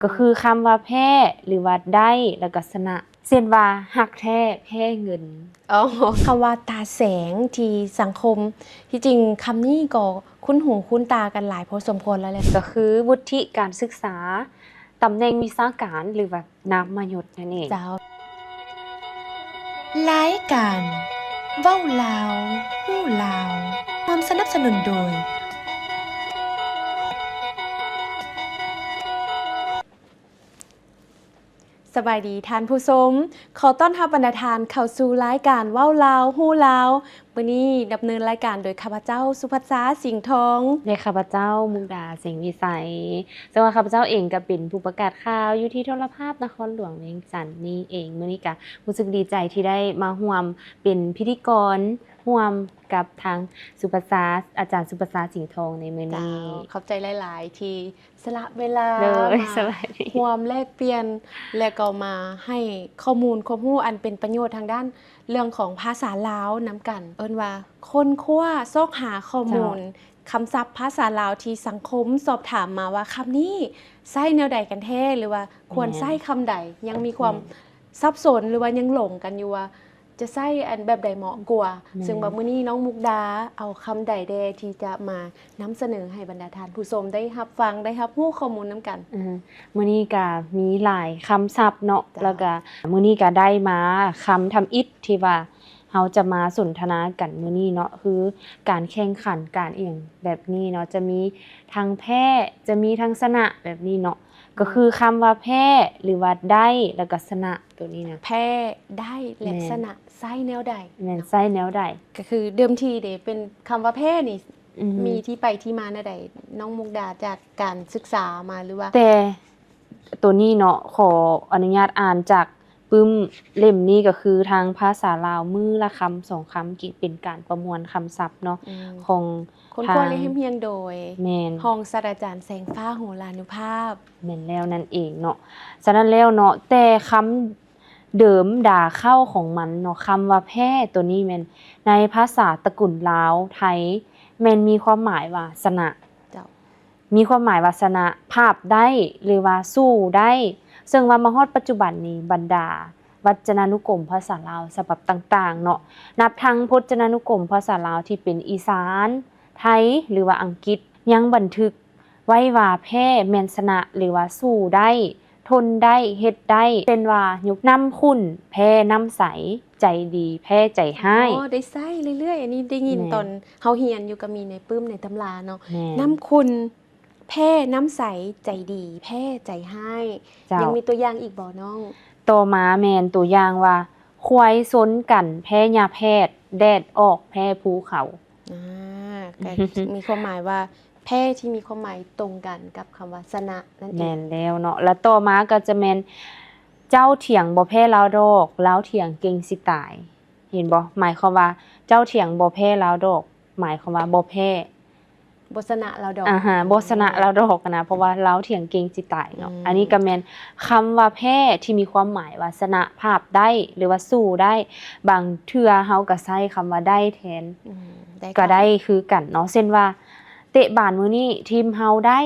ກໍຄືຄຳວ່າແພ້ ຫຼືວ່າໄດ້ ແລ້ວກໍຊະນະ ເຊັ່ນວ່າ ຮັກແທ້ແພ້ເງິນ. ອໍ ຄຳວ່າຕາແສງທີ່ສັງຄົມ ທີ່ຈິງຄຳນີ້ກໍຄຸ້ນຫູຄຸ້ນຕາກັນຫຼາຍພໍສົມຄວນແລ້ວແຫຼະ ກໍຄືວຸດທິການສຶກສາ, ຕຳແໜ່ງວິຊາການ ຫຼືວ່ານາມມະຍົດນັ້ນເອງ. ເຈົ້າ. ລາຍການເວົ້າລາວ ຮູ້ລາວ ຮ່ວມສະໜັບສະໜູນໂດຍ ສະບາຍດີທ່ານຜູ້ຊົມ, ຂໍຕ້ອນຮັບບັນດາທ່ານເຂົ້າສູ່ລາຍການເວົ້າລາວຮູ້ລາວ. ມື້ນີ້ດຳເນີນລາຍການໂດຍຂ້າພະເຈົ້າ ສຸພັດສາ ສິງທອງ ແລະ ຂ້າພະເຈົ້າ ມຸກດາ ເສັງວິໄສ. ເຊິ່ງວ່າຂ້າພະເຈົ້າເອງກໍເປັນຜູ້ປະກາດຂ່າວຢູ່ທີ່ໂທລະພາບນະຄອນຫຼວງວຽງຈັນນີ້ເອງ. ມື້ນີ້ກໍຮູ້ສຶກດີໃຈທີ່ໄດ້ມາຮ່ວມເປັນພິທີກອນຮ່ວມກັບທາງສຸພັດສາ ອາຈານສຸພັດສາ ສິງທອງ ໃນມື້ນີ້. ເຈົ້າ, ຂອບໃຈຫຼາຍໆທີ່ ສະຫຼະເວລາ ໂດຍ ມາ ສະບາຍດີ ຮ່ວມແລກປ່ຽນ ແລະ ກໍມາໃຫ້ຂໍ້ມູນຄວາມຮູ້ອັນເປັນປະໂຫຍດທາງດ້ານເລື່ອງຂອງພາສາລາວນຳກັນ. ເອີ້ນວ່າຄົ້ນຄວ້າຊອກຫາຂໍ້ມູນ ເຈົ້າ ຄຳສັບພາສາລາວທີ່ສັງຄົມສອບຖາມມາວ່າ ຄຳນີ້ໃຊ້ແນວໃດກັນແທ້ ຫຼືວ່າຄວນ ແມ່ນ ໃຊ້ຄຳໃດ? ຍັງມີຄວາມ ແມ່ນ ສັບສົນ ຫຼືວ່າຍັງຫຼົງກັນຢູ່ວ່າຈະໃຊ້ອັນແບບໃດເໝາະກວ່າ. ແມ່ນ. ເຊິ່ງວ່າມື້ນີ້ນ້ອງມຸກດາເອົາຄຳໃດແດ່ທີ່ຈະມານຳສະເໜີໃຫ້ບັນດາທ່ານຜູ້ຊົມໄດ້ຮັບຟັງ ໄດ້ຮັບຮູ້ຂໍ້ມູນນຳກັນ? ອືມ ມື້ນີ້ກະມີຫຼາຍຄຳສັບເນາະ. ເຈົ້າ. ແລ້ວກະມື້ນີ້ກະໄດ້ມາຄຳທຳອິດທີ່ວ່າເຮົາຈະມາສົນທະນາກັນມື້ນີ້ເນາະ ຄືການແຂ່ງຂັນ ການອີ່ຫຍັງແບບນີ້ເນາະ ຈະມີທັງແພ້ ຈະມີທັງຊະນະແບບນີ້ເນາະ. ກໍຄືຄຳວ່າແພ້ ຫຼືວ່າໄດ້ ແລ້ວກໍຊະນະ ໂຕນີ້ນະ ແພ້ ໄດ້ ແລະ ແມ່ນ ຊະນະ ໃຊ້ແນວໃດ? ແມ່ນ ເນາະ ໃຊ້ແນວໃດ? ກໍຄືເດີມທີເດ ເປັນຄຳວ່າແພ້ນີ້ ອືຮຶ ມີທີ່ໄປທີ່ມາແນວໃດ ນ້ອງມຸກດາ ຈາກການສຶກສາມາ ຫຼືວ່າ? ແຕ່ໂຕນີ້ເນາະ ຂໍອະນຸຍາດອ່ານຈາກປຶ້ມເຫຼັ້ມນີ້ ກໍຄືທາງພາສາລາວມື້ລະຄຳສອງຄຳ ທີ່ເປັນການປະມວນຄຳສັບເນາະ ອືມ ຂອງ ຄົ້ນຄວ້າ ທາງ ແລະ ຮຽບຮຽງໂດຍ ແມ່ນ ຮອງສາດສະດາຈານ ແສງຟ້າ ໂຫລານຸພາບ. ແມ່ນແລ້ວນັ້ນເອງເນາະ. ສະນັ້ນແລ້ວເນາະ ແຕ່ຄຳເດີມດາເຄົ້າຂອງມັນເນາະ ຄຳວ່າແພ້ໂຕນີ້ແມ່ນໃນພາສາຕະກຸນລາວ ໄທ ແມ່ນມີຄວາມໝາຍວ່າຊະນະ. ເຈົ້າ. ມີຄວາມໝາຍວ່າຊະນະ ພາບໄດ້ ຫຼືວ່າສູ້ໄດ້. ເຊິ່ງວ່າມາຮອດປັດຈຸບັນນີ້ ບັນດາວັດຈະນານຸກົມພາສາລາວສະບັບຕ່າງໆເນາະ ນັບທັງພົດຈະນານຸກົມພາສາລາວທີ່ເປັນອີສານ ໄທ ຫຼືວ່າອັງກິດ ຍັງບັນທຶກໄວ້ວ່າແພ້ແມ່ນຊະນະ ຫຼືວ່າສູ້ໄດ້ ທົນໄດ້ ເຮັດໄດ້ ເຊັ່ນວ່າ ຍົກ ນ້ຳຂຸ້ນແພ້ນ້ຳໃສ ໃຈດີແພ້ໃຈຮ້າຍ. ອໍ ໄດ້ໃຊ້ເລື້ອຍໆ ອັນນີ້ໄດ້ຍິນ ແມ່ນ ຕອນເຮົາຮຽນຢູ່ ກໍມີໃນປຶ້ມໃນຕຳລາເນາະ. ແມ່ນ. ນ້ຳຂຸ້ນ ແພ້ນ້ຳໃສ ໃຈດີແພ້ໃຈຮ້າຍ. ເຈົ້າ. ຍັງມີຕົວຢ່າງອີກບໍ່ນ້ອງ? ຕໍ່ມາແມ່ນຕົວຢ່າງວ່າ ຄວາຍຊົນກັນແພ້ຫຍ້າແພດ ແດດອອກແພ້ພູເຂົາ. ອ່າ ກໍມີຄວາມໝາຍວ່າ ແພ້ທີ່ມີຄວາມໝາຍຕົງກັນກັບຄຳວ່າຊະນະນັ້ນເອງ. ແມ່ນແລ້ວເນາະ. ແລ້ວຕໍ່ມາກໍຈະແມ່ນ ເຈົ້າຖຽງບໍ່ແພ້ລາວດອກ ລາວຖຽງເກັ່ງຊິຕາຍ. ເຫັນບໍ່? ໝາຍຄວາມວ່າ ເຈົ້າຖຽງບໍ່ແພ້ລາວດອກ ໝາຍຄວາມວ່າບໍ່ແພ້ ບໍ່ຊະນະລາວດອກ. ອາຮະ ບໍ່ຊະນະລາວດອກນະ ເພາະວ່າລາວຖຽງເກັ່ງຊິຕາຍເນາະ. ອືມ ອັນນີ້ກໍແມ່ນຄຳວ່າແພ້ທີ່ມີຄວາມໝາຍວ່າຊະນະ ພາບໄດ້ ຫຼືວ່າສູ້ໄດ້. ບາງເທື່ອເຮົາກໍໃຊ້ຄຳວ່າໄດ້ແທນ ອືມ ກໍໄດ້ຄືກັນເນາະ. ເຊັ່ນວ່າ ເຕະບານມື້ນີ້ທີມເຮົາໄດ້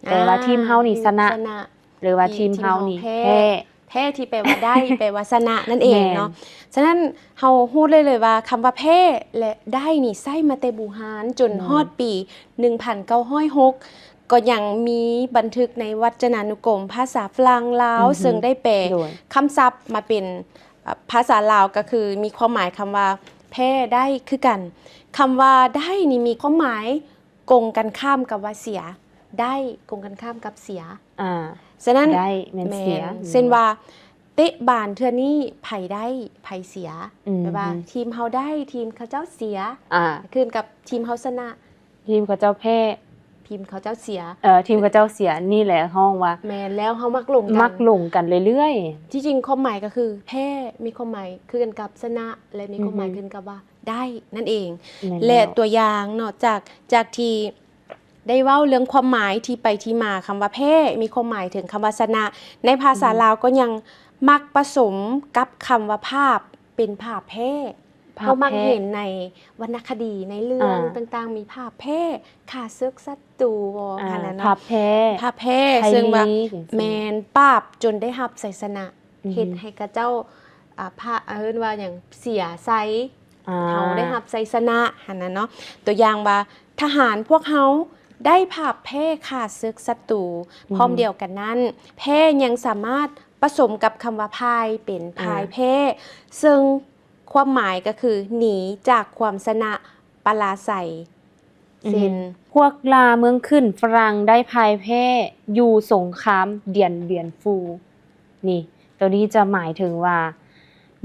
ແປວ່າທີມເຮົານີ້ຊະນະ ອ່າ ຊະນະ ຫຼືວ່າທີມເຮົານີ້ແພ້. ແພ້ທີ່ແປວ່າໄດ້ ແປວ່າຊະນະນັ້ນເອງເນາະ. ແມ່ນ. ສະນັ້ນເຮົາຮູ້ໄດ້ເລີຍວ່າຄຳວ່າແພ້ ແລະ ໄດ້ນີ້ໃຊ້ມາແຕ່ບູຮານ ຈົນ ແມ່ນ ຮອດປີໜຶ່ງພັນເກົ້າຮ້ອຍຫົກ ກໍຍັງມີບັນທຶກໃນວັດຈະນານຸກົມພາສາຝຣັ່ງລາວ ອືຮຶ ເຊິ່ງໄດ້ແປ ໂດຍ ຄຳສັບມາເປັນ ເອ່ອ ພາສາລາວ ກໍຄືມີຄວາມໝາຍຄຳວ່າແພ້ໄດ້ຄືກັນ. ຄຳວ່າໄດ້ນີ້ມີຄວາມໝາຍ ກົງກັນຂ້າມກັບວ່າເສຍ, ໄດ້ກົງກັນຂ້າມກັບເສຍ. ອ່າ ສະນັ້ນ ໄດ້ແມ່ນເສຍ. ແມ່ນ. ເຊັ່ນວ່າ ເຕະບານເທື່ອນີ້ໃຜໄດ້ໃຜເສຍ. ອືມ ແປວ່າທີມເຮົາໄດ້ ທີມເຂົາເຈົ້າເສຍ. ອ່າ ຂຶ້ນກັບທີມເຮົາຊະນະ ທີມເຂົາເຈົ້າແພ້ ທີມເຂົາເຈົ້າເສຍ. ເອີ ທີມເຂົາເຈົ້າເສຍ ນີ້ແຫຼະຮ້ອງວ່າ ແມ່ນແລ້ວ ເຮົາມັກຫຼົງກັນ ມັກຫຼົງກັນເລື້ອຍໆ. ທີ່ຈິງຄວາມໝາຍກໍຄືແພ້ມີຄວາມໝາຍຄືກັນກັບຊະນະ ແລະ ມີຄວາມໝາຍ ອືຮຶ ຄືກັນກັບວ່າ ໄດ້ນັ້ນເອງ. ແມ່ນແລ້ວ. ແລະ ຕົວຢ່າງເນາະ ຈາກ ຈາກທີ່ໄດ້ເວົ້າເລື່ອງຄວາມໝາຍທີ່ໄປທີ່ມາຄຳວ່າແພ້ ມີຄວາມໝາຍເຖິງຄຳວ່າຊະນະ ໃນພາສາ ອືມ ລາວກໍຍັງມັກປະສົມກັບຄຳວ່າພາບ ເປັນພາບແພ້. ພາບແພ້ ເຮົາມັກເຫັນໃນວັນນະຄະດີ ໃນເລື່ອງ ອ່າ ຕ່າງໆ ມີພາບແພ້ຂ້າເສິກສັດຕູບໍ ອ່າ ຫັ້ນນະເນາະ ພາບແພ້ ພາບແພ້ ໄພລີ ເຊິ່ງວ່າ ຈັ່ງຊີ້ ແມ່ນ ປາບຈົນໄດ້ຮັບໄຊຊະນະ ອືຮຶ ເຮັດໃຫ້ເຂົາເຈົ້າ ອ່າ ພະ ເອີ້ນວ່າຫຍັງ ເສຍໄຊ ອ່າ ເຮົາໄດ້ຮັບໄຊຊະນະຫັ້ນນະເນາະ. ຕົວຢ່າງວ່າ ທະຫານພວກເຮົາໄດ້ພາບແພ້ຂ້າເສິກສັດຕູ. ອືຮຶ ພ້ອມດຽວກັນນັ້ນ ແພ້ຍັງສາມາດປະສົມກັບຄຳວ່າພ່າຍ ເປັນພ່າຍແພ້ ອ່າ ເຊິ່ງຄວາມໝາຍກໍຄື ໜີຈາກຄວາມຊະນະປະລາໄສ ອືຮຶ ເຊັ່ນ ພວກລ່າເມືອງຂຶ້ນຝຣັ່ງໄດ້ພ່າຍແພ້ຢູ່ສົງຄາມດຽນບຽນຟູ. ນີ້ ໂຕນີ້ຈະໝາຍເຖິງວ່າ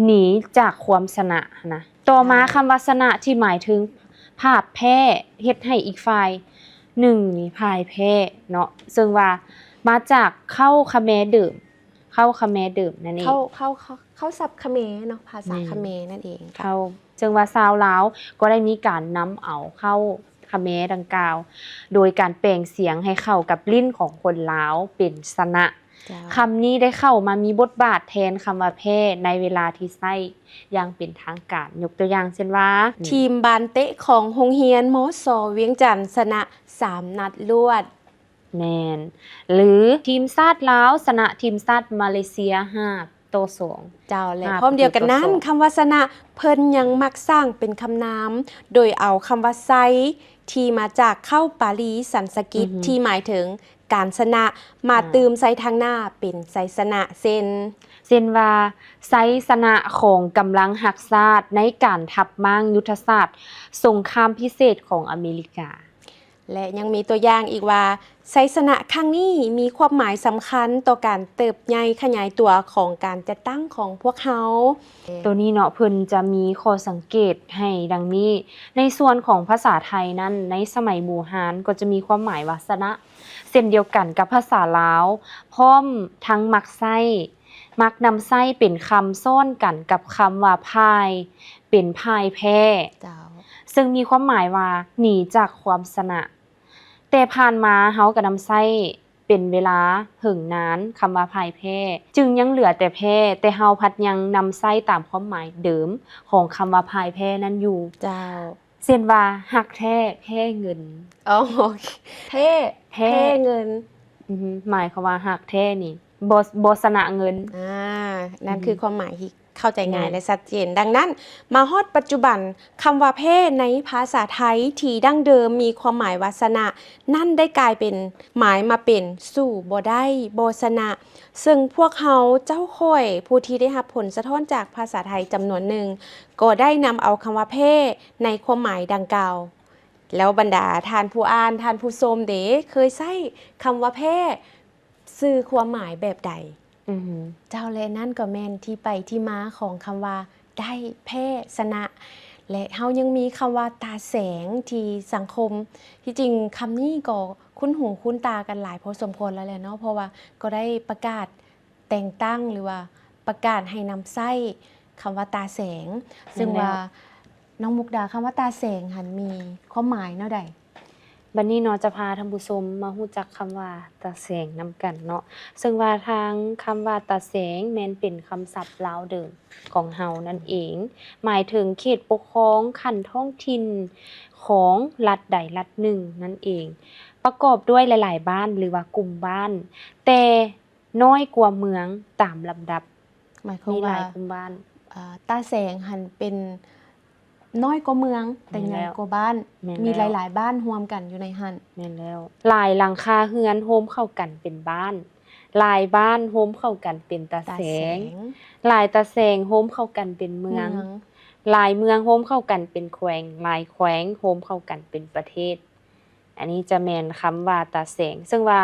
ໜີຈາກຄວາມຊະນະຫັ້ນນະ. ຕໍ່ມາ ອ່າ ຄຳວ່າຊະນະທີ່ໝາຍເຖິງພາບແພ້ ເຮັດໃຫ້ອີກຝ່າຍໜຶ່ງນີ້ພ່າຍແພ້ເນາະ ເຊິ່ງວ່າມາຈາກເຄົ້າຂະແມເດີມ ເຄົ້າຂະແມເດີມນັ້ນເອງ ເຄົ້າ ເຄົ້າ ເຄົ້າ ເຄົ້າສັບຂະແມເນາະ ພາສາ ແມ່ນ ຂະແມນັ້ນເອງ. ເຂົ້າ ເຊິ່ງວ່າຊາວລາວກໍໄດ້ມີການນຳເອົາເຄົ້າຂະແມດັ່ງກ່າວ ໂດຍການແປງສຽງໃຫ້ເຂົ້າກັບລີ້ນຂອງຄົນລາວເປັນຊະນະ. ເຈົ້າ ຄຳນີ້ໄດ້ເຂົ້າມາມີບົດບາດແທນຄຳວ່າແພ້ໃນເວລາທີ່ໃຊ້ຢ່າງເປັນທາງການ. ຍົກຕົວຢ່າງເຊັ່ນວ່າ ທີມບານເຕະຂອງໂຮງຮຽນ ມສ ວຽງຈັນ ຊະນະສາມນັດລວດ. ແມ່ນ ຫຼື ທີມຊາດລາວຊະນະທີມຊາດມາເລເຊຍຫ້າຕໍ່ສອງ. ເຈົ້າ ແລະ ຫ້າ ປະຕູຕໍ່ສອງ. ພ້ອມດຽວກັນນັ້ນ ຄຳວ່າຊະນະ ເພິ່ນຍັງມັກສ້າງເປັນຄຳນາມ ໂດຍເອົາຄຳວ່າໄຊ ທີ່ມາຈາກເຄົ້າປາລີສັນສະກິດ ອືຮຶ ທີ່ໝາຍເຖິງການຊະນະ ມາ ອ່າ ຕື່ມໃສ່ທາງໜ້າເປັນໄຊຊະນະ ເຊັ່ນ ເຊັ່ນວ່າ ໄຊຊະນະຂອງກຳລັງຮັກຊາດໃນການທັບມ້າງຍຸດທະສາດສົງຄາມພິເສດຂອງອາເມລິກາ. ແລະ ຍັງມີຕົວຢ່າງອີກວ່າ ໄຊຊະນະຄັ້ງນີ້ມີຄວາມໝາຍສຳຄັນຕໍ່ການເຕີບໃຫຍ່ຂະຫຍາຍຕົວຂອງການຈັດຕັ້ງຂອງພວກເຮົາ. ໂຕນີ້ເນາະ ເພິ່ນຈະມີຂໍ້ສັງເກດໃຫ້ດັ່ງນີ້. ໃນສ່ວນຂອງພາສາໄທນັ້ນ ໃນສະໄໝບູຮານກໍຈະມີຄວາມໝາຍວ່າຊະນະ ເຊັ່ນດຽວກັນກັບພາສາລາວ ພ້ອມທັງມັກໃຊ້ ມັກນຳໃຊ້ເປັນຄຳຊ້ອນກັນກັບຄຳວ່າພ່າຍ ເປັນພ່າຍແພ້ ເຈົ້າ ເຊິ່ງມີຄວາມໝາຍວ່າໜີຈາກຄວາມຊະນະ. ແຕ່ຜ່ານມາເຮົາກໍນຳໃຊ້ເປັນເວລາເຫິງນານ ຄຳວ່າພ່າຍແພ້ ຈຶ່ງຍັງເຫຼືອແຕ່ແພ້ ແຕ່ເຮົາພັດຍັງນຳໃຊ້ຕາມຄວາມໝາຍເດີມຂອງຄຳວ່າພ່າຍແພ້ນັ້ນຢູ່. ເຈົ້າ ເຊັ່ນວ່າ ຮັກແທ້ແພ້ເງິນ. ອໍ ໂອເຄ ແທ້ ແພ້ ແພ້ເງິນ. ອືຮຶ ໝາຍຄວາມວ່າຮັກແທ້ນີ້ ບໍ່ ບໍ່ຊະນະເງິນ. ອ່າ ນັ້ນ ອືຮຶ ຄືຄວາມໝາຍທີ່ເຂົ້າໃຈງ່າຍ ແມ່ນ ແລະ ຊັດເຈນ. ດັ່ງນັ້ນ ມາຮອດປັດຈຸບັນ ຄຳວ່າແພ້ໃນພາສາໄທທີ່ດັ້ງເດີມມີຄວາມໝາຍວ່າຊະນະນັ້ນ ໄດ້ກາຍເປັນ ໝາຍມາເປັນ ສູ້ບໍ່ໄດ້ ບໍ່ຊະນະ. ເຊິ່ງພວກເຮົາ ເຈົ້າຂ້ອຍ ຜູ້ທີ່ໄດ້ຮັບຜົນສະທ້ອນຈາກພາສາໄທຈຳນວນໜຶ່ງ ກໍໄດ້ນຳເອົາຄຳວ່າແພ້ໃນຄວາມໝາຍດັ່ງກ່າວ. ແລ້ວບັນດາທ່ານຜູ້ອ່ານ ທ່ານຜູ້ຊົມເດ ເຄີຍໃຊ້ຄຳວ່າແພ້ສື່ຄວາມໝາຍແບບໃດ? ອືຮຶ ເຈົ້າ ແລະ ນັ້ນກໍແມ່ນທີ່ໄປທີ່ມາຂອງຄຳວ່າໄດ້ ແພ້ ຊະນະ ແລະ ເຮົາຍັງມີຄຳວ່າຕາແສງທີ່ສັງຄົມ ທີ່ຈິງຄຳນີ້ກໍຄຸ້ນຫູຄຸ້ນຕາກັນຫຼາຍພໍສົມຄວນແລ້ວແຫຼະເນາະ ເພາະວ່າກໍໄດ້ປະກາດ ແຕ່ງຕັ້ງ ຫຼືວ່າປະກາດໃຫ້ນຳໃຊ້ຄຳວ່າຕາແສງ ເຊິ່ງວ່າ ແມ່ນແລ້ວ ນ້ອງມຸກດາ ຄຳວ່າຕາແສງຫັ້ນມີຄວາມໝາຍແນວໃດ? ບັດນີ້ເນາະ ຈະພາທ່ານຜູ້ຊົມມາຮູ້ຈັກຄຳວ່າຕາແສງນຳກັນເນາະ ເຊິ່ງວ່າທາງຄຳວ່າຕາແສງແມ່ນເປັນຄຳສັບລາວເດີມຂອງເຮົານັ້ນເອງ ໝາຍເຖິງເຂດປົກຄອງຂັ້ນທ້ອງຖິ່ນຂອງລັດໃດລັດໜຶ່ງນັ້ນເອງ ປະກອບດ້ວຍຫຼາຍໆບ້ານ ຫຼືວ່າກຸ່ມບ້ານ ແຕ່ ນ້ອຍກວ່າເມືອງຕາມລຳດັບ ໝາຍຄວາມວ່າ ມີຫຼາຍກຸ່ມບ້ານ ເອີ ຕາແສງຫັ້ນເປັນນ້ອຍກວ່າເມືອງ ແຕ່ໃຫຍ່ກວ່າບ້ານ ແມ່ນແລ້ວ ມີຫຼາຍໆບ້ານຮ່ວມກັນຢູ່ໃນຫັ້ນ ແມ່ນແລ້ວ ຫຼາຍຫຼັງຄາເຮືອນໂຮມເຂົ້າກັນເປັນບ້ານ ຫຼາຍບ້ານໂຮມເຂົ້າກັນເປັນຕາແສງ ຕາແສງ ຫຼາຍຕາແສງໂຮມເຂົ້າກັນເປັນເມືອງ ເມືອງ ຫຼາຍເມືອງໂຮມເຂົ້າກັນເປັນແຂວງ ຫຼາຍແຂວງໂຮມເຂົ້າກັນເປັນປະເທດ. ອັນນີ້ຈະແມ່ນຄຳວ່າຕາແສງ ເຊິ່ງວ່າ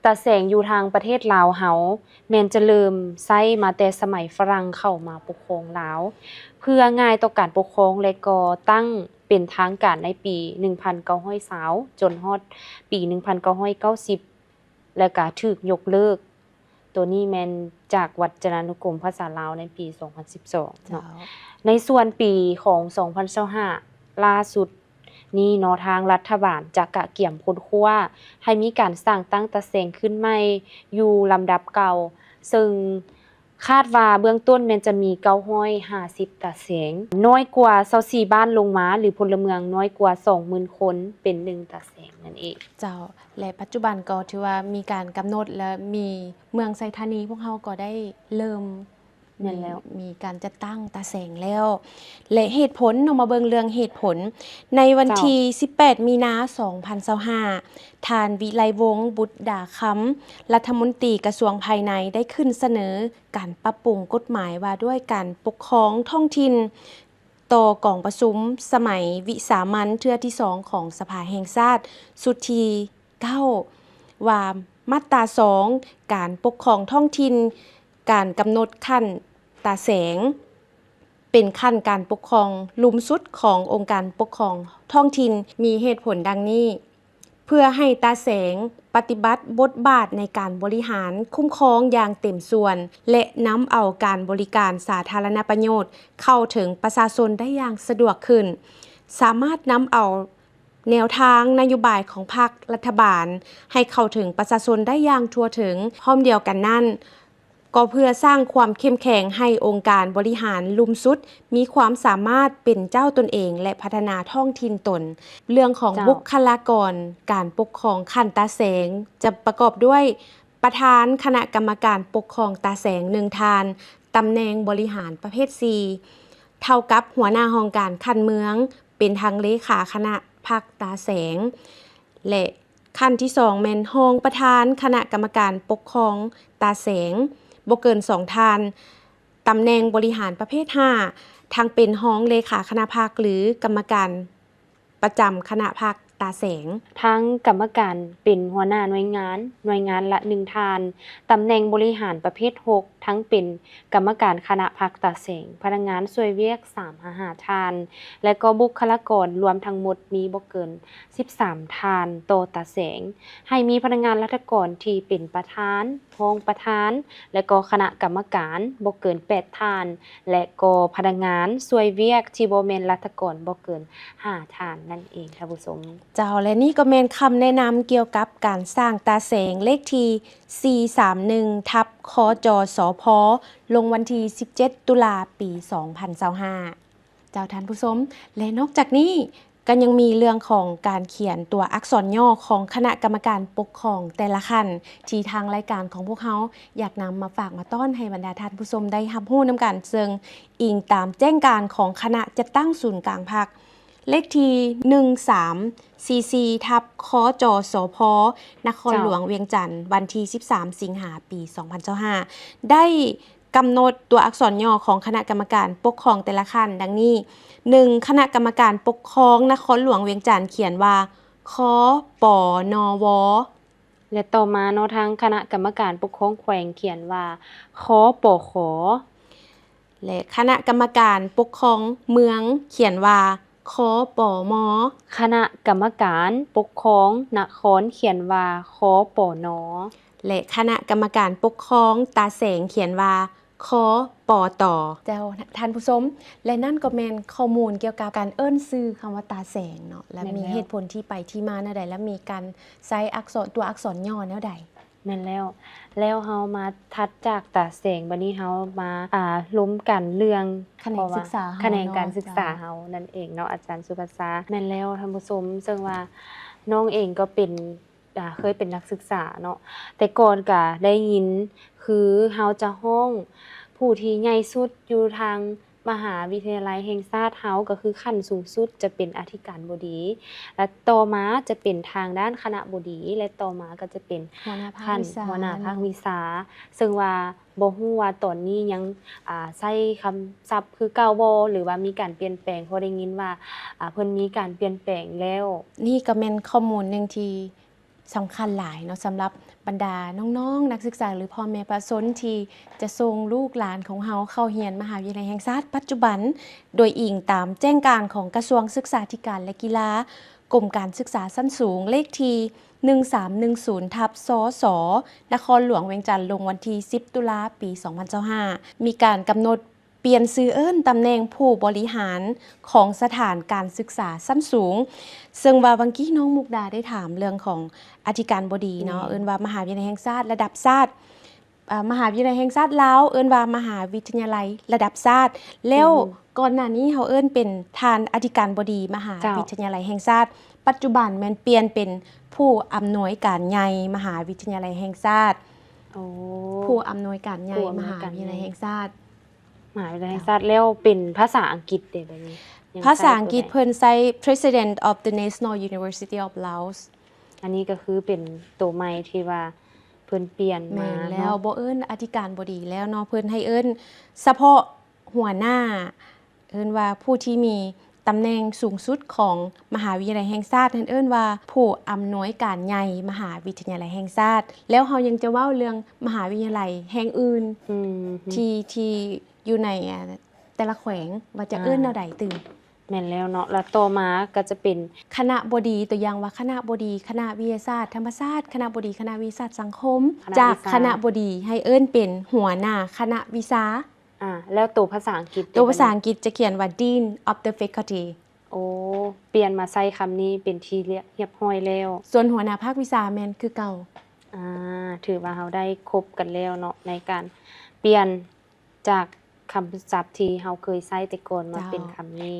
ຕາແສງຢູ່ທາງປະເທດລາວເຮົາ ແມ່ນຈະເລີ່ມໃຊ້ມາແຕ່ສະໄໝຝຣັ່ງເຂົ້າມາປົກຄອງລາວ ເພື່ອງ່າຍຕໍ່ການປົກຄອງ ແລະ ກໍ່ຕັ້ງເປັນທາງການໃນປີໜຶ່ງພັນເກົ້າຮ້ອຍຊາວ ຈົນຮອດປີໜຶ່ງພັນເກົ້າຮ້ອຍເກົ້າສິບ ແລ້ວກະຖືກຍົກເລີກ. ໂຕນີ້ແມ່ນຈາກວັດຈະນານຸກົມພາສາລາວໃນປີສອງພັນສິບສອງເນາະ ເຈົ້າ ໃນສ່ວນປີຂອງສອງພັນຊາວຫ້າ ລ່າສຸດນີ້ເນາະ ທາງລັດຖະບານຈະກະກຽມຄົ້ນຄວ້າໃຫ້ມີການສ້າງຕັ້ງຕາແສງຂຶ້ນໃໝ່ຢູ່ລຳດັບເກົ່າ ເຊິ່ງ ຄາດວ່າເບື້ອງຕົ້ນແມ່ນຈະມີເກົ້າຮ້ອຍຫ້າສິບຕາແສງ, ນ້ອຍກວ່າຊາວສີ່ບ້ານລົງມາ ຫຼື ພົນລະເມືອງນ້ອຍກວ່າສອງໝື່ນຄົນ ເປັນໜຶ່ງຕາແສງນັ້ນເອງ. ເຈົ້າ ແລະ ປັດຈຸບັນກໍຖືວ່າມີການກຳນົດ ແລະ ມີເມືອງໄຊທານີ ພວກເຮົາກໍໄດ້ເລີ່ມ ແມ່ນແລ້ວ ມີ ມີການຈັດຕັ້ງຕາແສງແລ້ວ ແລະ ເຫດຜົນເນາະ ມາເບິ່ງເລື່ອງເຫດຜົນ. ໃນວັນ ເຈົ້າ ທີສິບແປດ ມີນາ ສອງພັນຊາວຫ້າ ທ່ານ ວິໄລວົງ ບຸດດາຄຳ ລັດຖະມົນຕີກະຊວງພາຍໃນ ໄດ້ຂຶ້ນສະເໜີການປັບປຸງກົດໝາຍວ່າດ້ວຍການປົກຄອງທ້ອງຖິ່ນ ຕໍ່ກອງປະຊຸມສະໄໝວິສາມັນເທື່ອທີສອງຂອງສະພາແຫ່ງຊາດຊຸດທີ ເກົ້າ ວ່າມາດຕາສອງ ການປົກຄອງທ້ອງຖິ່ນ ການກຳນົດຂັ້ນຕາແສງ ເປັນຂັ້ນການປົກຄອງລຸ່ມສຸດຂອງອົງການປົກຄອງທ້ອງຖິ່ນ ມີເຫດຜົນດັ່ງນີ້: ເພື່ອໃຫ້ຕາແສງປະຕິບັດບົດບາດໃນການບໍລິຫານຄຸ້ມຄອງຢ່າງເຕັມສ່ວນ ແລະ ນຳເອົາການບໍລິການສາທາລະນະປະໂຫຍດເຂົ້າເຖິງປະຊາຊົນໄດ້ຢ່າງສະດວກຂຶ້ນ, ສາມາດນຳເອົາ ແນວທາງນະໂຍບາຍຂອງພັກລັດຖະບານໃຫ້ເຂົ້າເຖິງປະຊາຊົນໄດ້ຢ່າງທົ່ວເຖິງ. ພ້ອມດຽວກັນນັ້ນ, ກໍເພື່ອສ້າງຄວາມເຂັ້ມແຂງໃຫ້ອົງການບໍລິຫານລຸ່ມສຸດມີຄວາມສາມາດເປັນເຈົ້າຕົນເອງ ແລະ ພັດທະນາທ້ອງຖິ່ນຕົນ. ເລື່ອງຂອງ ເຈົ້າ ບຸກຄະລາກອນການປົກຄອງຂັ້ນຕາແສງ ຈະປະກອບດ້ວຍ ປະທານຄະນະກຳມະການປົກຄອງຕາແສງໜຶ່ງທ່ານ, ຕຳແໜ່ງບໍລິຫານປະເພດສີ່ ເທົ່າກັບຫົວໜ້າຫ້ອງການຂັ້ນເມືອງ ເປັນທັງເລຂາຄະນະພັກຕາແສງ ແລະ ຂັ້ນທີສອງແມ່ນຮອງປະທານຄະນະກຳມະການປົກຄອງຕາແສງ ບໍ່ເກີນສອງທ່ານ, ຕຳແໜ່ງບໍລິຫານປະເພດຫ້າ ທັງເປັນຮອງເລຂາຄະນະພັກ ຫຼື ກຳມະການ ປະຈຳຄະນະພັກຕາແສງ. ທັງກຳມະການເປັນຫົວໜ້າໜ່ວຍງານ, ໜ່ວຍງານລະໜຶ່ງທ່ານ, ຕຳແໜ່ງບໍລິຫານປະເພດຫົກ ທັງເປັນກຳມະການຄະນະພັກຕາແສງ, ພະນັກງານຊ່ວຍວຽກສາມຫາຫ້າທ່ານ ແລະ ກໍບຸກຄະລາກອນລວມທັງໝົດມີບໍ່ເກີນສິບສາມທ່ານຕໍ່ຕາແສງ. ໃຫ້ມີພະນັກງານລັດຖະກອນທີ່ເປັນປະທານ, ຮອງປະທານ ແລະ ກໍຄະນະກຳມະການບໍ່ເກີນແປດທ່ານ ແລະ ກໍພະນັກງານຊ່ວຍວຽກທີ່ບໍ່ແມ່ນລັດຖະກອນບໍ່ເກີນຫ້າທ່ານນັ້ນເອງທ່ານຜູ້ຊົມ. ເຈົ້າ ແລະ ນີ້ກໍແມ່ນຄຳແນະນຳກ່ຽວກັບການສ້າງຕາແສງເລກທີສີ່ສາມໜຶ່ງ ທັບ ຄຈສພ ລົງວັນທີສິບເຈັດ ຕຸລາ ປີສອງພັນຊາວຫ້າ. ເຈົ້າ ທ່ານຜູ້ຊົມ ແລະ ນອກຈາກນີ້ ກໍຍັງມີເລື່ອງຂອງການຂຽນຕົວອັກສອນຫຍໍ້ຂອງຄະນະກຳມະການປົກຄອງແຕ່ລະຂັ້ນ ທີ່ທາງລາຍການຂອງພວກເຮົາຢາກນຳມາຝາກມາຕ້ອນໃຫ້ບັນດາທ່ານຜູ້ຊົມໄດ້ຮັບຮູ້ນຳກັນ, ເຊິ່ງອີງຕາມແຈ້ງການຂອງຄະນະຈັດຕັ້ງສູນກາງພັກ ເລກທີໜຶ່ງສາມສີ່ສີ່ ທັບ ຄຈສພ ນະຄອນ ເຈົ້າ ຫຼວງວຽງຈັນ ວັນທີສິບສາມ ສິງຫາ ປີສອງພັນຊາວຫ້າ ໄດ້ ກຳນົດຕົວອັກສອນຫຍໍ້ຂອງຄະນະກຳມະການປົກຄອງແຕ່ລະຂັ້ນດັ່ງນີ້: ໜຶ່ງ ຄະນະກຳມະການປົກຄອງນະຄອນຫຼວງວຽງຈັນຂຽນວ່າ ຄປນວ ແລະ ຕໍ່ມາເນາະ ທາງຄະນະກຳມະການປົກຄອງແຂວງຂຽນວ່າ ຄປຂ ແລະ ຄະນະກຳມະການປົກຄອງເມືອງຂຽນວ່າ ຄປມ, ຄະນະກຳມະການປົກຄອງນະຄອນຂຽນວ່າ ຄປນ ແລະ ຄະນະກຳມະການປົກຄອງຕາແສງຂຽນວ່າ ຄປຕ. ເຈົ້າ ທ່ານຜູ້ຊົມ ແລະ ນັ້ນກໍແມ່ນຂໍ້ມູນກ່ຽວກັບການເອີ້ນຊື່ຄຳວ່າຕາແສງເນາະ ແລະ ແມ່ນແລ້ວ ມີເຫດຜົນທີ່ໄປທີ່ມາແນວໃດ ແລະ ມີການໃຊ້ອັກສອນ ຕົວອັກສອນຫຍໍ້ແນວໃດ? ແມ່ນແລ້ວ ແລ້ວເຮົາມາຖັດຈາກຕາແສງ ບັດນີ້ເຮົາມາ ອ່າ ລົມກັນເລື່ອງ ຂະແໜງ ເພາະວ່າ ສຶກສາເຮົາ ຂະແໜງການ ເນາະ ສຶກສາ ເຈົ້າ ເຮົານັ້ນເອງເນາະ ອາຈານສຸພັດສາ. ແມ່ນແລ້ວທ່ານຜູ້ຊົມ ເຊິ່ງວ່ານ້ອງເອງກໍເປັນ ອ່າ ເຄີຍເປັນນັກສຶກສາເນາະ ແຕ່ກ່ອນກະໄດ້ຍິນ ຄືເຮົາຈະຮ້ອງຜູ້ທີ່ໃຫຍ່ສຸດຢູ່ທາງ ມະຫາວິທະຍາໄລແຫ່ງຊາດເຮົາ ກໍຄືຂັ້ນສູງສຸດຈະເປັນອະທິການບໍດີ ແລະ ຕໍ່ມາຈະເປັນທາງດ້ານຄະນະບໍດີ ແລະ ຕໍ່ມາກໍຈະເປັນ ຫົວໜ້າພາກ ຂັ້ນ ວິຊາ ຫົວໜ້າພາກ ເນາະ ວິຊາ ເຊິ່ງວ່າບໍ່ຮູ້ວ່າຕອນນີ້ຍັງ ອ່າ ໃຊ້ຄຳສັບຄືເກົ່າບໍ່ ຫຼືວ່າມີການປ່ຽນແປງ ເພາະໄດ້ຍິນວ່າ ອ່າ ເພິ່ນມີການປ່ຽນແປງແລ້ວ. ນີ້ກໍແມ່ນຂໍ້ມູນໜຶ່ງທີ່ ສຳຄັນຫຼາຍເນາະ ສຳລັບບັນດານ້ອງໆ ນັກສຶກສາ ຫຼື ພໍ່ແມ່ປະຊາຊົນທີ່ຈະສົ່ງລູກຫຼານຂອງເຮົາເຂົ້າຮຽນມະຫາວິທະຍາໄລແຫ່ງຊາດປັດຈຸບັນ, ໂດຍອີງຕາມແຈ້ງການຂອງກະຊວງສຶກສາທິການ ແລະ ກິລາ, ກົມການສຶກສາຊັ້ນສູງ ເລກທີໜຶ່ງສາມໜຶ່ງສູນ ທັບ ຊສ ນະຄອນຫຼວງວຽງຈັນ ລົງວັນທີສິບ ຕຸລາ ປີສອງພັນຊາວຫ້າ ມີການກຳນົດ ປ່ຽນຊື່ເອີ້ນຕຳແໜ່ງຜູ້ບໍລິຫານຂອງສະຖານການສຶກສາຊັ້ນສູງ, ເຊິ່ງວ່າວັງກີ້ນ້ອງມຸກດາໄດ້ຖາມເລື່ອງຂອງອະທິການບໍດີເນາະ, ແມ່ນ ເອີ້ນວ່າມະຫາວິທະຍາໄລແຫ່ງຊາດລະດັບຊາດ, ອ່າ ມະຫາວິທະຍາໄລແຫ່ງຊາດລາວ ເອີ້ນວ່າມະຫາວິທະຍາໄລລະດັບຊາດ. ແລ້ວ ອືມ ກ່ອນໜ້ານີ້ເຮົາເອີ້ນເປັນທ່ານອະທິການບໍດີມະຫາ ເຈົ້າ ວິທະຍາໄລແຫ່ງຊາດ, ປັດຈຸບັນແມ່ນປ່ຽນເປັນຜູ້ອຳນວຍການໃຫຍ່ມະຫາວິທະຍາໄລແຫ່ງຊາດ. ໂອ້ ຜູ້ອຳນວຍການໃຫຍ່ ຜູ້ອຳນວຍການໃຫຍ່ ມະຫາວິທະຍາໄລແຫ່ງຊາດ. ມະຫາວິທະຍາໄລແຫ່ງຊາດ ເຈົ້າ ແລ້ວເປັນພາສາອັງກິດເດ້ ແບບນີ້ ຍັງ ພາສາອັງກິດ ໃຊ້ໂຕໃດ? ເພິ່ນໃຊ້ President of the National University of Laos. ອັນນີ້ກໍຄືເປັນໂຕໃໝ່ທີ່ວ່າເພິ່ນປ່ຽນມາ ແມ່ນແລ້ວ ເນາະ ບໍ່ເອີ້ນອະທິການບໍດີແລ້ວເນາະ, ເພິ່ນໃຫ້ເອີ້ນສະເພາະຫົວໜ້າ ເອີ້ນວ່າຜູ້ທີ່ມີຕຳແໜ່ງສູງສຸດຂອງມະຫາວິທະຍາໄລແຫ່ງຊາດ ເພິ່ນເອີ້ນວ່າຜູ້ອຳນວຍການໃຫຍ່ມະຫາວິທະຍາໄລແຫ່ງຊາດ. ແລ້ວເຮົາຍັງຈະເວົ້າເລື່ອງມະຫາວິທະຍາໄລແຫ່ງອື່ນ ອືມ ທີ່ ທີ່ຢູ່ໃນ ອ່າ ແຕ່ລະແຂວງ ວ່າຈະ ອ່າ ເອີ້ນແນວໃດຕື່ມ. ແມ່ນແລ້ວເນາະ ແລ້ວຕໍ່ມາກໍຈະເປັນຄະນະບໍດີ, ຕົວຢ່າງວ່າຄະນະບໍດີຄະນະວິທະຍາສາດທຳມະຊາດ, ຄະນະບໍດີຄະນະວິທະຍາສາດສັງຄົມ, ຄະນະວິຊາ ຈາກຄະນະບໍດີໃຫ້ເອີ້ນເປັນຫົວໜ້າຄະນະວິຊາ. ອ່າ ແລ້ວໂຕພາສາອັງກິດ ໂຕພາສາອັງກິດຈະຂຽນວ່າ Dean of the Faculty. ໂອ້ ປ່ຽນມາໃຊ້ຄຳນີ້ເປັນທີ່ລຽບ ຮຽບຮ້ອຍແລ້ວ. ສ່ວນຫົວໜ້າພາກວິຊາແມ່ນຄືເກົ່າ. ອ່າ ຖືວ່າເຮົາໄດ້ຄົບກັນແລ້ວເນາະ ໃນການປ່ຽນ ຈາກຄຳສັບທີ່ເຮົາເຄີຍໃຊ້ແຕ່ກ່ອນມາ ເຈົ້າ ເປັນຄຳນີ້.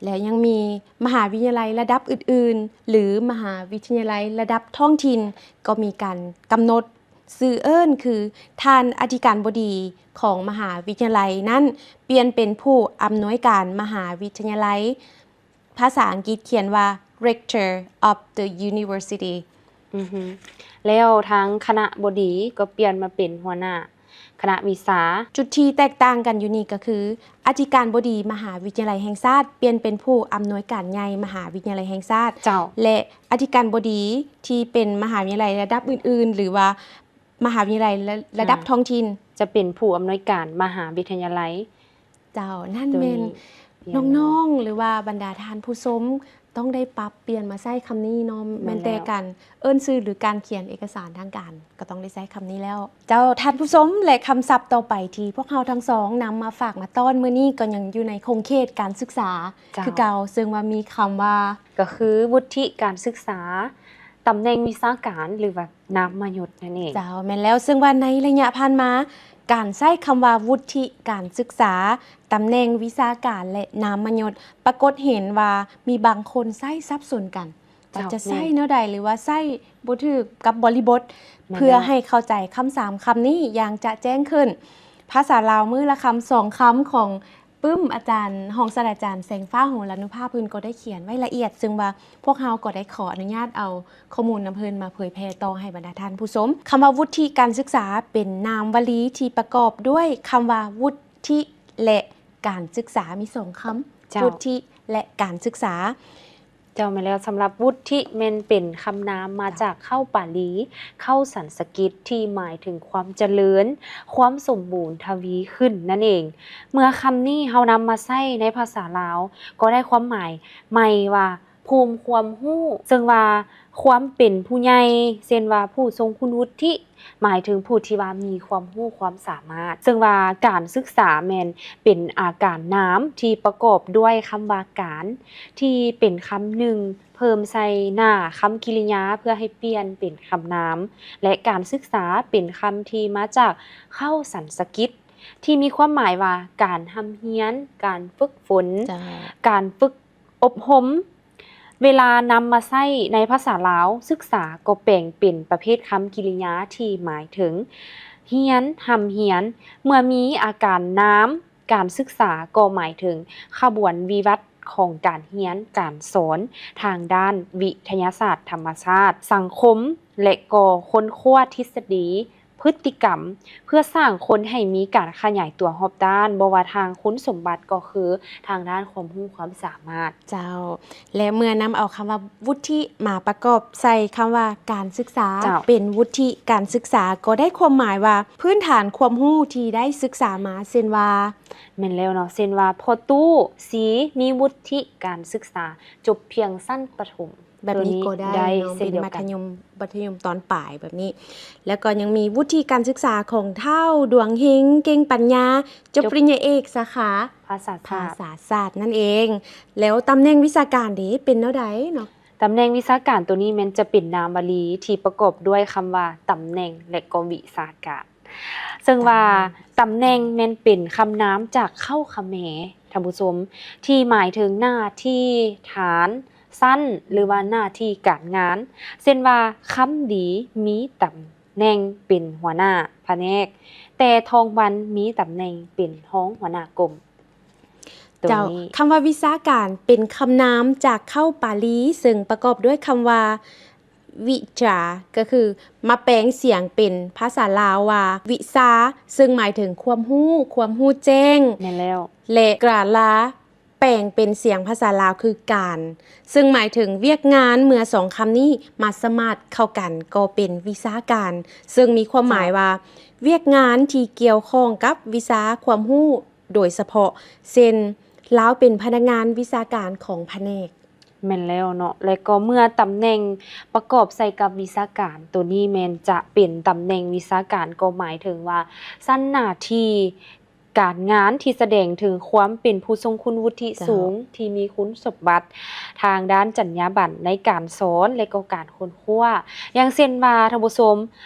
ແລະ ຍັງມີມະຫາວິທະຍາໄລລະດັບອື່ນໆ ຫຼື ມະຫາວິທະຍາໄລລະດັບທ້ອງຖິ່ນ ກໍມີການກຳນົດຊື່ເອີ້ນ ຄືທ່ານອະທິການບໍດີຂອງມະຫາວິທະຍາໄລນັ້ນ ປ່ຽນເປັນຜູ້ອຳນວຍການມະຫາວິທະຍາໄລ. ພາສາອັງກິດຂຽນວ່າ Rector of the University. ອືຮຶ ແລ້ວທາງຄະນະບໍດີກໍປ່ຽນມາເປັນຫົວໜ້າຄະນະວິຊາ. ຈຸດທີ່ແຕກຕ່າງກັນຢູ່ນີ້ກໍຄື ອະທິການບໍດີມະຫາວິທະຍາໄລແຫ່ງຊາດ ປ່ຽນເປັນຜູ້ອຳນວຍການໃຫຍ່ມະຫາວິທະຍາໄລແຫ່ງຊາດ. ເຈົ້າ. ແລະ ອະທິການບໍດີທີ່ເປັນມະຫາວິທະຍາໄລລະດັບອື່ນໆ ຫຼືວ່າ ມະຫາວິທະຍາໄລລະ ລະດັບ ອ່າ ທ້ອງຖິ່ນ ຈະເປັນຜູ້ອຳນວຍການມະຫາວິທະຍາໄລ. ເຈົ້າ ນັ້ນແມ່ນ ໂຕນີ້ ນ້ອງໆ ຫຼືວ່າບັນດາທ່ານຜູ້ຊົມ ຕ້ອງໄດ້ປັບປ່ຽນມາໃຊ້ຄຳນີ້ເນາະ. ແມ່ນແລ້ວ. ແມ່ນແຕ່ການເອີ້ນຊື່ ຫຼື ການຂຽນເອກະສານທາງການ ກໍຕ້ອງໄດ້ໃຊ້ຄຳນີ້ແລ້ວ. ເຈົ້າ ທ່ານຜູ້ຊົມ ແລະ ຄຳສັບຕໍ່ໄປທີ່ພວກເຮົາທັງສອງນຳມາຝາກມາຕ້ອນມື້ນີ້ ກໍຍັງຢູ່ໃນຂົງເຂດການສຶກສາ ເຈົ້າ ຄືເກົ່າ, ເຊິ່ງວ່າມີຄຳວ່າ ກໍຄືວຸດທິການສຶກສາ, ຕຳແໜ່ງວິຊາການ ຫຼືວ່ານາມມະຍົດນັ້ນເອງ. ເຈົ້າ ແມ່ນແລ້ວ. ເຊິ່ງວ່າໃນໄລຍະຜ່ານມາ ການໃຊ້ຄຳວ່າວຸດທິການສຶກສາ, ຕຳແໜ່ງວິຊາການ ແລະ ນາມມະຍົດ ປາກົດເຫັນວ່າມີບາງຄົນໃຊ້ສັບສົນກັນ ເຈົ້າ ວ່າຈະໃຊ້ ແມ່ນ ແນວໃດ ຫຼືວ່າໃຊ້ບໍ່ຖືກກັບບໍລິບົດ. ແມ່ນແລ້ວ. ເພື່ອໃຫ້ເຂົ້າໃຈຄຳສາມຄຳນີ້ຢ່າງຈະແຈ້ງຂຶ້ນ, ພາສາລາວມື້ລະຄຳສອງຄຳຂອງ ປຶ້ມ ອາຈານ ຮອງສາດສະດາຈານ ແສງຟ້າ ຫົງລານຸພາ ເພິ່ນກໍໄດ້ຂຽນໄວ້ລະອຽດ, ເຊິ່ງວ່າພວກເຮົາກໍໄດ້ຂໍອະນຸຍາດເອົາຂໍ້ມູນນຳເພິ່ນມາເຜີຍແຜ່ຕໍ່ໃຫ້ບັນດາທ່ານຜູ້ຊົມ. ຄຳວ່າວຸດທິການສຶກສາເປັນນາມວະລີທີ່ປະກອບດ້ວຍຄຳວ່າວຸດທິ ແລະ ການສຶກສາ, ມີສອງຄຳ ເຈົ້າ ວຸດທິ ແລະ ການສຶກສາ. ເຈົ້າ ແມ່ນແລ້ວ. ສຳລັບວຸດທິແມ່ນເປັນຄຳນາມມາຈາກເຄົ້າປາລີ ເຄົ້າສັນສະກິດ ທີ່ໝາຍເຖິງຄວາມຈະເລີນ, ຄວາມສົມບູນທະວີຂຶ້ນນັ້ນເອງ. ເມື່ອຄຳນີ້ເຮົານຳມາໃຊ້ໃນພາສາລາວ ກໍໄດ້ຄວາມໝາຍໃໝ່ວ່າ ພູມຄວາມຮູ້, ເຊິ່ງວ່າຄວາມເປັນຜູ້ໃຫຍ່ ເຊັ່ນວ່າ ຜູ້ຊົງຄຸນວຸດທິ ໝາຍເຖິງຜູ້ທີ່ວ່າມີຄວາມຮູ້ຄວາມສາມາດ, ເຊິ່ງວ່າການສຶກສາແມ່ນເປັນອາການນາມທີ່ປະກອບດ້ວຍຄຳວ່າການ ທີ່ເປັນຄຳໜຶ່ງເພີ່ມໃສ່ໜ້າຄຳກິລິຍາເພື່ອໃຫ້ປ່ຽນເປັນຄຳນາມ, ແລະ ການສຶກສາເປັນຄຳທີ່ມາຈາກເຄົ້າສັນສະກິດ ທີ່ມີຄວາມໝາຍວ່າການຮ່ຳຮຽນ, ການຝຶກຝົນ, ເຈົ້າ ການຝຶກ ອົບຮົມ. ເວລານຳມາໃຊ້ໃນພາສາລາວ, ສຶກສາກໍແປງເປັນປະເພດຄຳກິລິຍາທີ່ໝາຍເຖິງຮຽນ, ຮ່ຳຮຽນ. ເມື່ອມີອາການນາມການສຶກສາ ກໍໝາຍເຖິງຂະບວນວິວັດຂອງການຮຽນການສອນທາງດ້ານວິທະຍາສາດທຳມະຊາດ, ສັງຄົມ ແລະ ກໍຄົ້ນຄວ້າທິດສະດີ ພຶດຕິກຳ ເພື່ອສ້າງຄົນໃຫ້ມີການຂະຫຍາຍຕົວຮອບດ້ານ, ບໍ່ວ່າທາງຄຸນສົມບັດກໍຄືທາງດ້ານຄວາມຮູ້ຄວາມສາມາດ. ເຈົ້າ ແລະ ເມື່ອນຳເອົາຄຳວ່າວຸດທິມາປະກອບໃສ່ຄຳວ່າການສຶກສາ, ເຈົ້າ ເປັນວຸດທິການສຶກສາ ກໍໄດ້ຄວາມໝາຍວ່າພື້ນຖານຄວາມຮູ້ທີ່ໄດ້ສຶກສາມາ, ເຊັ່ນວ່າ ແມ່ນແລ້ວເນາະ, ເຊັ່ນວ່າ ພໍ່ຕູ້ ສີ ມີວຸດທິການສຶກສາຈົບພຽງຊັ້ນປະຖົມ. ແບບນີ້ກໍໄດ້ເນາະ, ເປັນມັດທະຍົມ, ມັດທະຍົມຕອນປາຍແບບນີ້. ແລ້ວກໍຍັງມີວຸດທິການສຶກສາຂອງທ້າວ ດວງເຮັງ ເກັ່ງປັນຍາ, ຈົບປະລິນຍາເອກ ສາຂາພາສາສາດ, ພາສາສາດນັ້ນເອງ. ແລ້ວຕຳແໜ່ງວິຊາການເດ ເປັນແນວໃດເນາະ? ຕຳແໜ່ງວິຊາການໂຕນີ້ແມ່ນຈະເປັນນາມວະລີທີ່ປະກອບດ້ວຍຄຳວ່າຕຳແໜ່ງ ແລະ ກໍວິຊາການ. ເຊິ່ງວ່າຕຳແໜ່ງແມ່ນເປັນຄຳນາມຈາກເຄົ້າຂະແໝ ທ່ານຜູ້ຊົມ ທີ່ໝາຍເຖິງໜ້າທີ່, ຖານ, ຊັ້ນ ຫຼືວ່າໜ້າທີ່ການງານ ເຊັ່ນວ່າ ຄຳດີມີຕຳແໜ່ງເປັນຫົວໜ້າພະແນກ ແຕ່ທອງວັນມີຕຳແໜ່ງເປັນຮອງຫົວໜ້າກົມ. ເຈົ້າ ຄຳວ່າວິຊາການເປັນຄຳນາມຈາກເຄົ້າປາລີ ເຊິ່ງປະກອບດ້ວຍຄຳວ່າ ວິຊາ ກໍຄືມາແປງສຽງເປັນພາສາລາວວ່າວິຊາ ເຊິ່ງໝາຍເຖິງຄວາມຮູ້, ຄວາມຮູ້ແຈ້ງ ແມ່ນແລ້ວ ແລະ ກາລາ ແປງເປັນສຽງພາສາລາວຄືການ ເຊິ່ງໝາຍເຖິງວຽກງານ. ເມື່ອສອງຄຳນີ້ມາສະມາດເຂົ້າກັນກໍເປັນວິຊາການ ເຊິ່ງມີຄວາມໝາຍວ່າ ເຈົ້າ ວຽກງານທີ່ກ່ຽວຂ້ອງກັບວິຊາຄວາມຮູ້ໂດຍສະເພາະ ເຊັ່ນ ລາວເປັນພະນັກງານວິຊາການຂອງພະແນກ. ແມ່ນແລ້ວເນາະ ແລະ ກໍເມື່ອຕຳແໜ່ງປະກອບໃສ່ກັບວິຊາການ ໂຕນີ້ແມ່ນຈະເປັນຕຳແໜ່ງວິຊາການ ກໍໝາຍເຖິງວ່າຊັ້ນໜ້າທີ່ການງານທີ່ສະແດງເຖິງຄວາມເປັນຜູ້ຊົງຄຸນວຸດທິ ເຈົ້າ ສູງ ທີ່ມີຄຸນສົມບັດທາງດ້ານຈັນຍາບັນໃນການສອນ ແລະ ກໍການຄົ້ນຄວ້າ ຢ່າງເຊັ່ນວ່າ ທ່ານຜູ້ຊົມ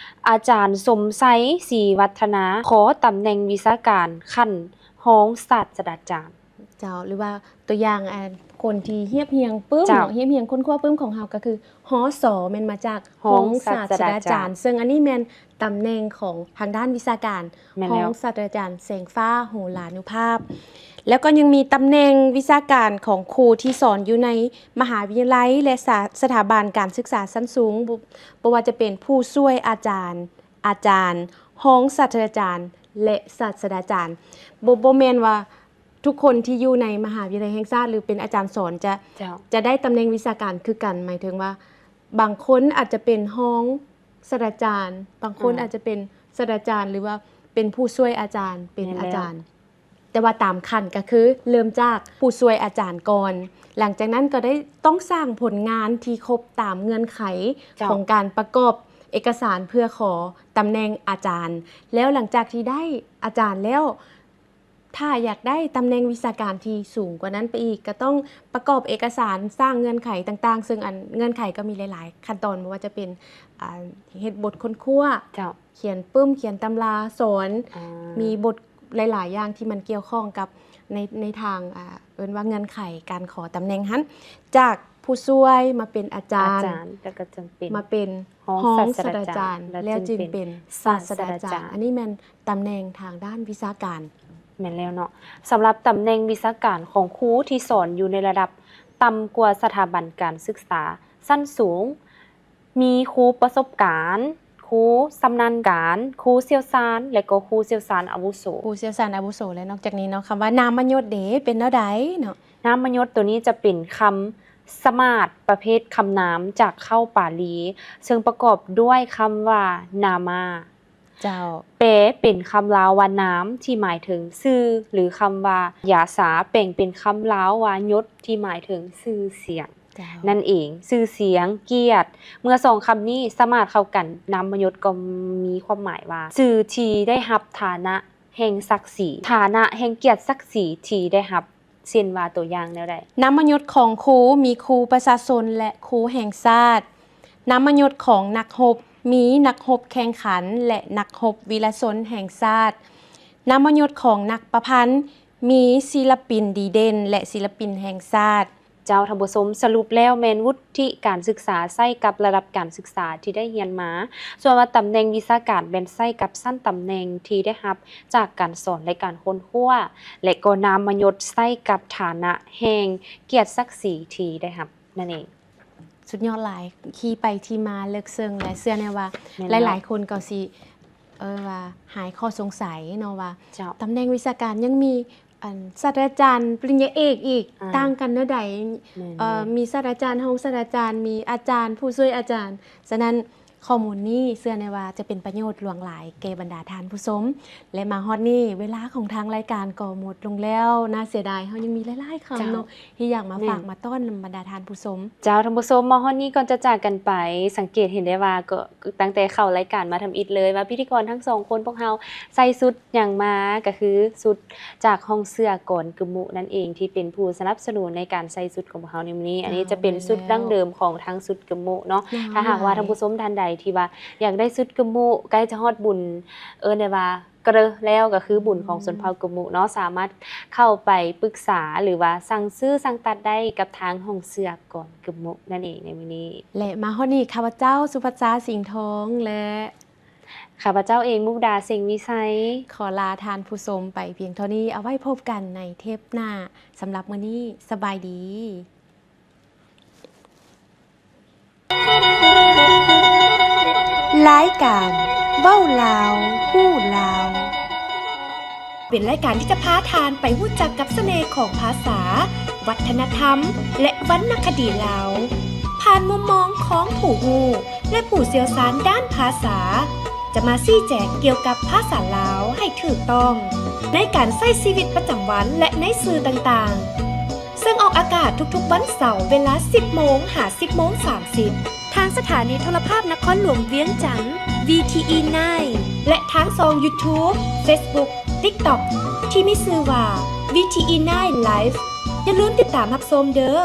ອາຈານ ສົມໄຊ ສີວັດທະນາ ຂໍຕຳແໜ່ງວິຊາການຂັ້ນຮອງສາດສະດາຈານ. ເຈົ້າ ຫຼືວ່າຕົວຢ່າງ ອັນ ຄົນທີ່ຮຽບຮຽງປຶ້ມ ເຈົ້າ ເນາະ ຮຽບຮຽງຄົ້ນຄວ້າປຶ້ມຂອງເຮົາກໍຄື ຮສ ແມ່ນມາຈາກຮອງສາດສະດາຈານ ຮອງສາດສະດາຈານ ເຊິ່ງອັນນີ້ແມ່ນຕຳແໜ່ງຂອງທາງດ້ານວິຊາການ ແມ່ນແລ້ວ ຮອງສາດສະດາຈານ ແສງຟ້າ ໂຫລານຸພາບ ແລ້ວກໍຍັງມີຕຳແໜ່ງວິຊາການຂອງຄູທີ່ສອນຢູ່ໃນມະຫາວິທະຍາໄລ ແລະ ສະ ສະຖາບັນການສຶກສາຊັ້ນສູງ ບໍ່ ບໍ່ວ່າຈະເປັນຜູ້ຊ່ວຍອາຈານ, ອາຈານ, ຮອງສາດສະດາຈານ ແລະ ສາດສະດາຈານ. ບໍ່ ບໍ່ແມ່ນວ່າ ທຸກຄົນທີ່ຢູ່ໃນມະຫາວິທະຍາໄລແຫ່ງຊາດ ຫຼື ເປັນອາຈານສອນ ຈະ ເຈົ້າ ຈະໄດ້ຕຳແໜ່ງວິຊາການຄືກັນ. ໝາຍເຖິງວ່າ ບາງຄົນອາດຈະເປັນຮອງສາດສະດາຈານ, ບາງຄົນ ອ່າ ອາດຈະເປັນສາດສະດາຈານ ຫຼືວ່າເປັນຜູ້ຊ່ວຍອາຈານ, ເປັນ ແມ່ນແລ້ວ ອາຈານ. ແຕ່ວ່າຕາມຂັ້ນກໍຄືເລີ່ມຈາກຜູ້ຊ່ວຍອາຈານກ່ອນ, ຫຼັງຈາກນັ້ນກໍໄດ້ຕ້ອງສ້າງຜົນງານທີ່ຄົບຕາມເງື່ອນໄຂ ເຈົ້າ ຂອງການປະກອບເອກະສານເພື່ອຂໍຕຳແໜ່ງອາຈານ. ແລ້ວຫຼັງຈາກທີ່ໄດ້ອາຈານແລ້ວ ຖ້າຢາກໄດ້ຕຳແໜ່ງວິຊາການທີ່ສູງກວ່ານັ້ນໄປອີກ ກໍຕ້ອງປະກອບເອກະສານ, ສ້າງເງື່ອນໄຂຕ່າງໆ ເຊິ່ງອັນເງື່ອນໄຂກໍມີຫຼາຍໆຂັ້ນຕອນ, ບໍ່ວ່າຈະເປັນ ອ່າ ເຮັດບົດຄົ້ນຄວ້າ, ເຈົ້າ ຂຽນປຶ້ມ, ຂຽນຕຳລາສອນ, ອ່າ ມີບົດຫຼາຍໆຢ່າງທີ່ມັນກ່ຽວຂ້ອງກັບໃນ ໃນທາງ ອ່າ ເອີ້ນວ່າເງື່ອນໄຂການຂໍຕຳແໜ່ງຫັ້ນ, ຈາກຜູ້ຊ່ວຍມາເປັນອາຈານ, ອາຈານ ແລ້ວກໍຈຶ່ງເປັນ ມາເປັນຮອງ ຮອງສາດສະດາຈານ ສາດສະດາຈານ ແລ້ວຈຶ່ງເປັນສາດສະດາຈານ. ແລ້ວຈຶ່ງເປັນສາດສະດາຈານ. ອັນນີ້ແມ່ນຕຳແໜ່ງທາງດ້ານວິຊາການ. ແມ່ນແລ້ວເນາະ. ສຳລັບຕຳແໜ່ງວິຊາການຂອງຄູທີ່ສອນຢູ່ໃນລະດັບຕ່ຳກວ່າສະຖາບັນການສຶກສາຊັ້ນສູງ ມີຄູປະສົບການ, ຄູຊຳນານການ, ຄູຊ່ຽວຊານ ແລະ ກໍຄູຊ່ຽວຊານອາວຸໂສ. ຄູຊ່ຽວຊານອາວຸໂສ ແລະ ນອກຈາກນີ້ເນາະ, ຄຳວ່ານາມມະຍົດເດ ເປັນແນວໃດເນາະ? ນາມມະຍົດໂຕນີ້ຈະເປັນຄຳສະໝາດປະເພດຄຳນາມຈາກເຄົ້າປາລີ ເຊິ່ງປະກອບດ້ວຍຄຳວ່ານາມາ ເຈົ້າ ແປເປັນຄຳລາວວ່ານາມ ທີ່ໝາຍເຖິງຊື່ ຫຼື ຄຳວ່າຢາສາ ແປງເປັນຄຳລາວວ່າຍົດ ທີ່ໝາຍເຖິງຊື່ສຽງ ເຈົ້າ ນັ້ນເອງ, ຊື່ສຽງ, ກຽດ. ເມື່ອສອງຄຳນີ້ສະໝາດເຂົ້າກັນ, ນາມມະຍົດກໍມີຄວາມໝາຍວ່າ ຊື່ທີ່ໄດ້ຮັບຖານະແຫ່ງສັກສີ, ຖານະແຫ່ງກຽດສັກສີທີ່ໄດ້ຮັບ. ເຊັ່ນວ່າຕົວຢ່າງແນວໃດ? ນາມມະຍົດຂອງຄູ ມີຄູປະຊາຊົນ ແລະ ຄູແຫ່ງຊາດ. ນາມມະຍົດຂອງນັກຮົບ ມີນັກຮົບແຂ່ງຂັນ ແລະ ນັກຮົບວິລະຊົນແຫ່ງຊາດ. ນາມມະຍົດຂອງນັກປະພັນ ມີສິລະປິນດີເດັ່ນ ແລະ ສິລະປິນແຫ່ງຊາດ. ເຈົ້າ ທ່ານຜູ້ຊົມ, ສະຫຼຸບແລ້ວແມ່ນວຸດທິການສຶກສາໃຊ້ກັບລະດັບການສຶກສາທີ່ໄດ້ຮຽນມາ, ສ່ວນວ່າຕຳແໜ່ງວິຊາການແມ່ນໃຊ້ກັບຊັ້ນຕຳແໜ່ງທີ່ໄດ້ຮັບຈາກການສອນ ແລະ ການຄົ້ນຄວ້າ ແລະ ກໍນາມມະຍົດໃຊ້ກັບຖານະແຫ່ງກຽດສັກສີທີ່ໄດ້ຮັບນັ້ນເອງ. ສຸດຍອດຫຼາຍ, ທີ່ໄປທີ່ມາເລິກເຊິ່ງ ແລະ ເຊື່ອແນ່ວ່າ ແມ່ນແລ້ວ ຫຼາຍໆຄົນກໍຊິ ເອີ້ນວ່າຫາຍຂໍ້ສົງໄສເນາະວ່າ ເຈົ້າ ຕຳແໜ່ງວິຊາການຍັງມີ ອັນ ສາດສະດາຈານ ປະລິນຍາເອກອີກ ອ່າ ຕ່າງກັນແນວໃດ? ແມ່ນໆ ເອີ ມີສາດສະດາຈານ, ຮອງສາດສະດາຈານ, ມີອາຈານ, ຜູ້ຊ່ວຍອາຈານ. ສະນັ້ນ ຂໍ້ມູນນີ້ເຊື່ອແນ່ວ່າຈະເປັນປະໂຫຍດຫຼວງຫຼາຍແກ່ບັນດາທ່ານຜູ້ຊົມ ແລະ ມາຮອດນີ້ເວລາຂອງທາງລາຍການກໍໝົດລົງແລ້ວ. ໜ້າເສຍດາຍ, ເຮົາຍັງມີຫຼາຍໆຄຳ ເຈົ້າ ເນາະ ທີ່ຢາກມາ ແມ່ນ ຝາກມາຕ້ອນນຳບັນດາທ່ານຜູ້ຊົມ. ເຈົ້າ ທ່ານຜູ້ຊົມ, ມາຮອດນີ້ກ່ອນຈະຈາກກັນໄປ, ສັງເກດເຫັນໄດ້ວ່າ ກໍຕັ້ງແຕ່ເຂົ້າລາຍການມາທຳອິດເລີຍ ວ່າພິທີກອນທັງສອງຄົນພວກເຮົາໃສ່ຊຸດຫຍັງມາ, ກໍຄືຊຸດຈາກຫ້ອງເສື້ອກອນກຶມມຸນັ້ນເອງ ທີ່ເປັນຜູ້ສະໜັບສະໜູນໃນການໃສ່ຊຸດຂອງພວກເຮົາໃນມື້ນີ້. ເຈົ້າ ອັນນີ້ຈະເປັນຊຸດ ແມ່ນແລ້ວ ດັ້ງເດີມຂອງທາງຊຸດກຶມມຸເນາະ. ເຈົ້າ ຖ້າຫາກວ່າ ຫຼາຍ ທ່ານຜູ້ຊົມທ່ານໃດ ທີ່ວ່າຢາກໄດ້ຊຸດກຶມມຸ ໃກ້ຈະຮອດບຸນ ເອີ້ນໄດ້ວ່າກະເລີແລ້ວ ກໍຄືບຸນຂອງຊົນເຜົ່າກຶມມຸເນາະ ສາມາດເຂົ້າໄປປຶກສາ ຫຼືວ່າສັ່ງຊື້ສັ່ງຕັດໄດ້ກັບທາງຫ້ອງເສື້ອກອນກຶມມຸນັ້ນເອງໃນມື້ນີ້. ແລະ ມາຮອດນີ້ ຂ້າພະເຈົ້າ ສຸພັດສາ ສິງທອງ ແລະ ຂ້າພະເຈົ້າເອງ ມຸກດາ ເສັງວິໄຊ ຂໍລາທ່ານຜູ້ຊົມໄປພຽງເທົ່ານີ້. ເອົາໄວ້ພົບກັນໃນເທບໜ້າ. ສຳລັບມື້ນີ້ ສະບາຍດີ. ລາຍການເວົ້າລາວ ຮູ້ລາວ ເປັນລາຍການທີ່ຈະພາທ່ານໄປຮູ້ຈັກກັບສະເໜ່ຂອງພາສາ, ວັດທະນະທຳ ແລະ ວັນນະຄະດີລາວ ຜ່ານມຸມມອງຂອງຜູ້ຮູ້ ແລະ ຜູ້ຊ່ຽວຊານດ້ານພາສາ ຈະມາຊີ້ແຈງກ່ຽວກັບພາສາລາວໃຫ້ຖືກຕ້ອງ ໃນການໃຊ້ຊີວິດປະຈຳວັນ ແລະ ໃນສື່ຕ່າງໆ. ເຊິ່ງອອກອາກາດທຸກໆວັນເສົາເວລາສິບໂມງຫາສິບໂມງສາມສິບ ທາງສະຖານີໂທລະພາບນະຄອນຫຼວງວຽງຈັນ ວີທີອີ ນາຍ ແລະ ທາງຊ່ອງ YouTube Facebook TikTok ທີ່ມີຊື່ວ່າ ວີທີອີ ນາຍ Live ຢ່າລືມຕິດຕາມຮັບຊົມເດີ້.